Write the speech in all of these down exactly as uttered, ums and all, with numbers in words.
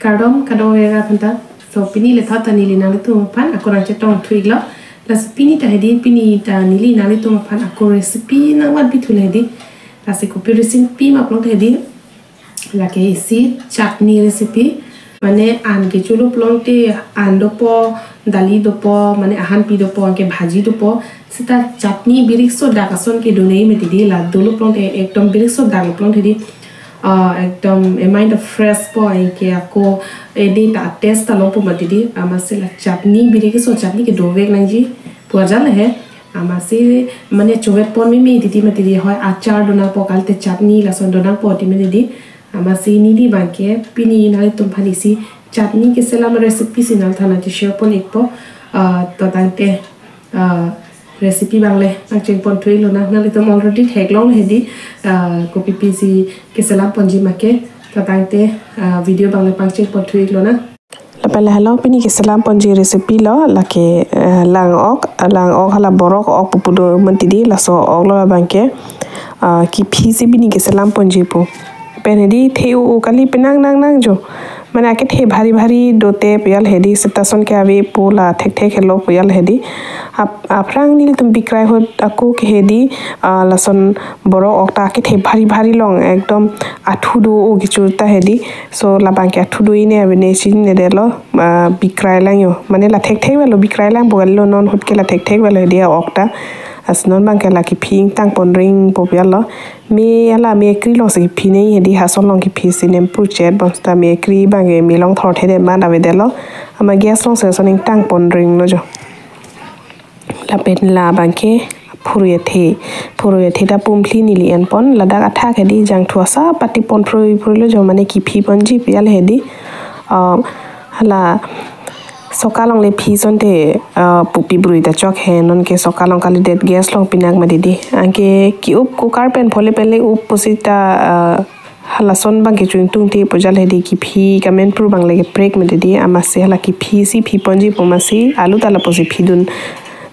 Kardom kadokave aphanta. So pini le thot ta neli nanglitum aphan ako nangchetong thu-iklo. Lasi pini ta hedi, pini ta neli nanglitum aphan ako recipe nangvan pithu le hedi. Lasi kopi recipe ma pulote hedi, lake isi chutney recipe. Mane an kecho lo pulote an dopo, dali dopo, mane ahan pi dopo, anke bhaji dopo. Seta chutney birikso dak ason ke donei mati hedi, la dolo pulote ekdom birikso dak lo pulote hedi, ah, ekdom a mind of fresh po, anke ako ede ta taste ta longpo mati hedi. Amatsi la chutney birikso chutney ke dovek nangji pu ajat le he. Amatsi mane chovet pon meme titi mati hedi, hoi achar donangpo, kalite chutney lason donangpo ti mati hedi. Amatsi neli abangke pini nanglitum aphan isi chutney keselam recipe si nangthan nangcheshare pon-ikpo. Ah, to tangte, ah, recipe abang le pangcheng pon thu-iklo nang, nanglitum already theklong hedi, ah, kopi pisi keselam ponji ma ke. To tangte, ah, video abang le pangcheng pon thu-iklo nang. Lapen lahelo pini keselam ponji recipe lo, lake, eh, lang-ok, lang-ok hala borok ok pu pu do mati hedi, laso ok lo abangke, ah, kiphi si pini keselam ponji pu. Pen hedi the-u-u kali, penang nang nang jo. Mane akethe bhari bhari dote pu ajat le hedi, seta ason ke ave pu la thekthek helo pu ajat le hedi. Ap-, aphrang nelitum bikrai ahut ako ke hedi, ah, lason borok ok ta akethe bhari bhari long, ekdom athu do-o kecho ta hedi. So labangke athu do-i ne ave ne chinine detlo, ah, bikrai lang jo. Mane la thekthek velo, bikrai langpo kalilo, non ahut ke la thekthek velo hedi a-ok ta. Lasi non abangke la kiphi ingtang pon ringpo pu ajat lo. Me hala me akri along si kiphi nangji hedi, ha ason along kiphi si nempru chet, bangso ta me akri abangke me along thorthe det ma ave detlo. Amat gas along si lason ingtang pon ringlo jo. Lapen labangke phurui athe, phurui athe ta pumphli neli en pon, ladak athak hedi jangthu asap pati pon phurui phurui lo jo, mane kiphi ponji pu ajat le hedi. Ah, hala soka along le phi asonte, ah, pupi brui ta chok he, non ke soka along kalidet gas along pinak mati hedi. Anke ki-up cooker pen phole pen le up pusi ta, ah, halason abangke chungtung te pu ajat le hedi, kiphi kamenpru abang le keprek mati hedi. Amatsi hala kiphi si phi ponji pu amatsi alu ta lapusi phi dun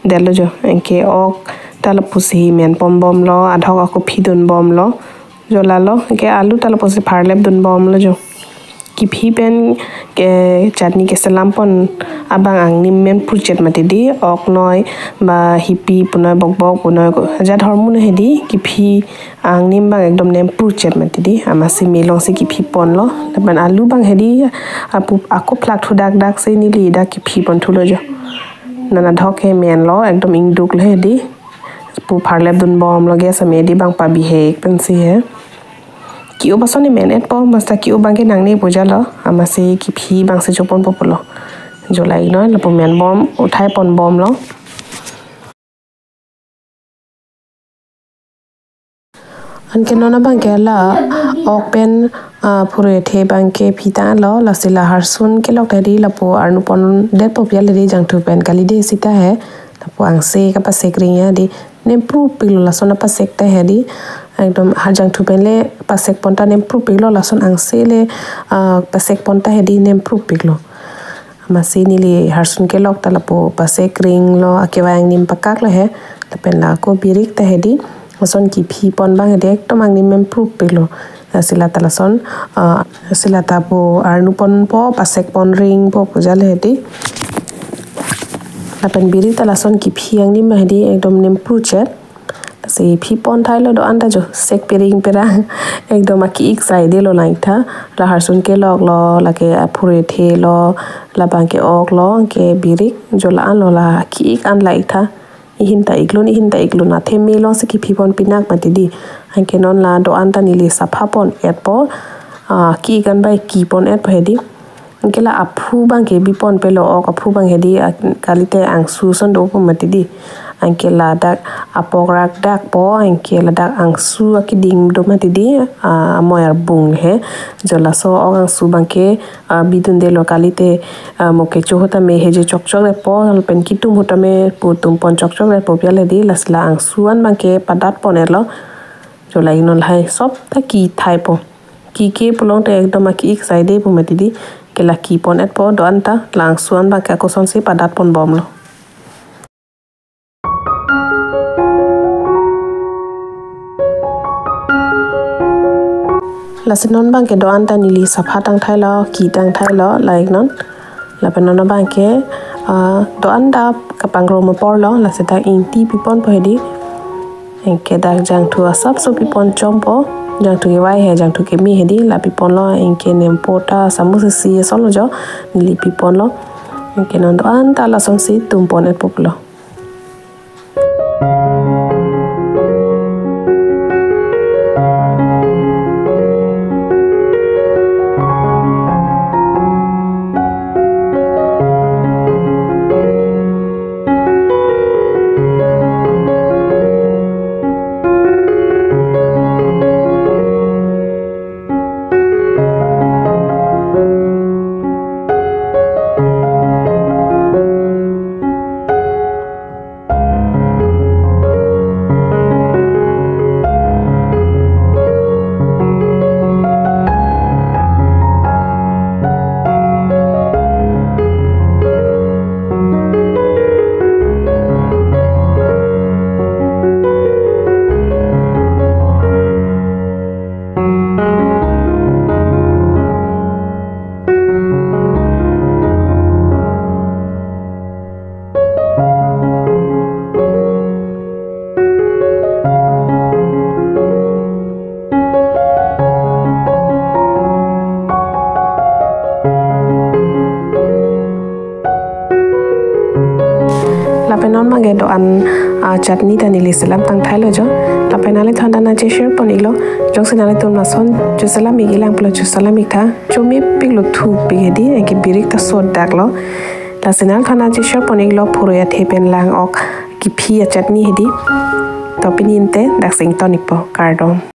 detlo jo. Anke ok ta lapusi men pon bomlo, adhok ako phi dun bomlo. Jo lalo, anke alu ta lapusi pharlep dun bomlo jo. Kiphi pen ke chutney keselam pon abang angnim menpru chet mati hedi, ok noi ba hipi punoi bokbok punoi ko ajat hormu na hedi, kiphi angnim abang ekdom nempru chet mati hedi. Amatsi me along si kiphi ponlo. Lapen alu abang hedi apu ako phlak thu dak dak si neli dak kiphi pon thulo jo. Non adhok he menlo, ekdom ingduk lo hedi. Pu pharlep dun bomlo, gas ame hedi abang pabihek pensi he. Ki-up ason ne men-etpo, bangso ta ki-up abangke nangne pu ajat lo. Amatsi kiphi abangsi choponpo pulo. Jo la-iknon, lapu men bom, uthai pon bomlo. Anke non abangke la ok pen, ah, phurui athe abangke phi tanglo, lasi la harsun kelok ta hedi lapu arnu pon detpo pu ajat le hedi, jangthu pen kalide seta he. Lapu angse kapasek ring ya hedi. Nempru piklo lason apasek ta hedi. Ekdom ha jangthu pen le pasek pon ta nempru piklo, lason angse le, ah, pasek pon ta hedi nempru piklo. Amatsi neli harsun kelok ta lapu pasek ringlo, akevang angnim pakak lo he. Lapen la ako birik ta hedi. Lason kiphi pon abang hedi ekdom angnim nempru piklo. Lasi la ta lason, ah, lasi la ta pu arnu ponpo, pasek pon ringpo pu ajat le hedi. Lapen birik ta lason kiphi angnim abang hedi ekdom nempru chet. Lasi phi pon thailo do-an ta jo, sek pering perang. Ekdom aki-ik saide lo lang-ik tha. La harsun keloklo, lake aphurui athe lo, labangke ok lo, anke birik, jo la-an lo, la aki-ik an la-ik tha. Ihin ta iklun, ihin ta iklun, athe me along si kiphi pon pinak mati hedi. Anke non la do-an ta neli sapha pon-etpo. Ah, ki-ik an bai ki pon-etpo hedi. Anke la aphu abangke bi pon pelo, ok aphu abang hedi, ah, kalite angsu ason dopo mati hedi. Anke ladak apok rak dakpo, anke ladak angsu akeding do mati hedi, ah, amoi arbung he. Jo laso ok angsu abangke, ah, bidun detlo kalite, ah, mo kecho ahut tame heje chokchok detpo, lapen kitum ahut tame pu tum pon chokchok detpo pu ajat le hedi, lasi la angsu an abangke padat pon-etlo. Jo la-iknon lahai sop ta ki thaipo. Ki ke pulote ekdom aki-ik saide pu mati hedi. Ke la ki pon-etpo do-an ta, la angsu an abangke ako asonsi padat pon bomlo. Lasi non abangke do-an ta neli sapha tangthailo, ki tangthailo, like non. Lapen non abangke, ah, do-an ta kapangrum aporlo, lasi ta ingti piponpo hedi. Anke dak jangthu asapso piponchompo, jangthu kevai he, jangthu keme hedi, la piponlo, anke nempo ta samus isi asonlo jo, neli piponlo. Anke non do-an ta lasonsi tumpon-etpo pulo. Lapen non abangke do-an, ah, chutney ta neli selam tangthailo jo. Lapen nanglitumphan ta nangcheshare pon-iklo. Jongsi nanglitum lason choselam-ik-i lang pulo choselam-iktha. Chomepiklo, thupik hedi, anke birik ta sodaklo. Lasi nanglitumphan nangcheshare pon-iklo phurui athe pen lang-ok kephi achutney hedi. To pini ante daksi ington-ikpo, kardom.